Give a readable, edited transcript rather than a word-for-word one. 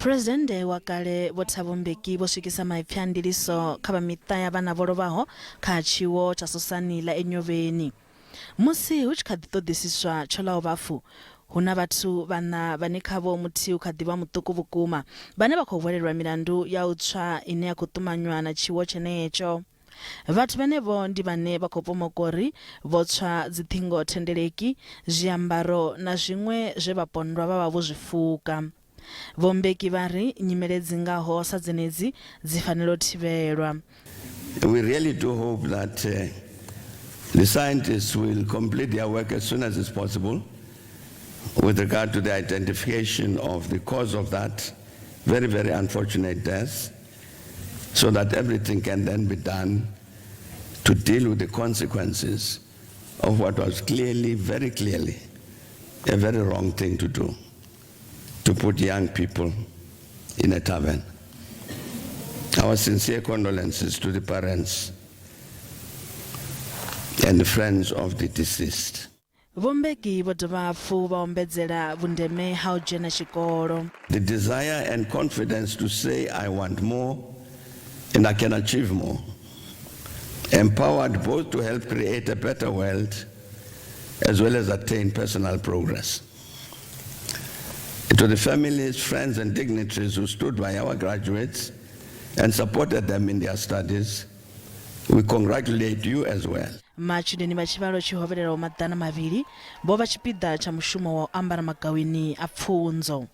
Phresidennde wa kale Vho Thabo Mbeki vho swikisa maipfi a ndiliso kha vha miṱa ya vhana vho lovhaho kha tshiwo tsha sosani ḽa Enyobeni. Musi hu tshi kha ḓi ṱoḓisiswa tsho ḽaho vhafu, hu na vhathu vhaṋa vhane khavho muthihi u kha ḓi vha muṱuku vhukuma vhane vha khou hwelelwa milandu ya u tswa ine ya khou ṱumanywa na tshiwo tshenetsho. Vhathu vhenevho ndi vhane vha khou pomokwa uri vho tswa dziṱhingo thendeleki, zwiambaro na zwiṅwe zwe vhapondwa vha vha vho zwi fuka. Vho Mbeki vha ri nyimele dzi ngaho sa dzenedzi dzi fanela u thivhelwa. We really do hope that uh, the scientists will complete their work as soon as is possible with regard to the identification of the cause of that very, very unfortunate death, so that everything can then be done to deal with the consequences of what was clearly, very clearly, a very wrong thing to do, to put young people in a tavern. Our sincere condolences to the parents and the friends of the deceased. Vho Mbeki vho dovha hafhu vha ombedzela vhundeme ha u dzhena tshikolo. The desire and confidence to say, I want more and I can achieve more. Empowered both to help create a better world as well as attain personal progress. To the families, friends, and dignitaries who stood by our graduates and supported them in their studies, we congratulate you as well. Matshudeni vha tshivhalo tshi hovhelelaho 200 vho vha tshipiḓa tsha mushumo wa u ambara magaweni a pfunzo.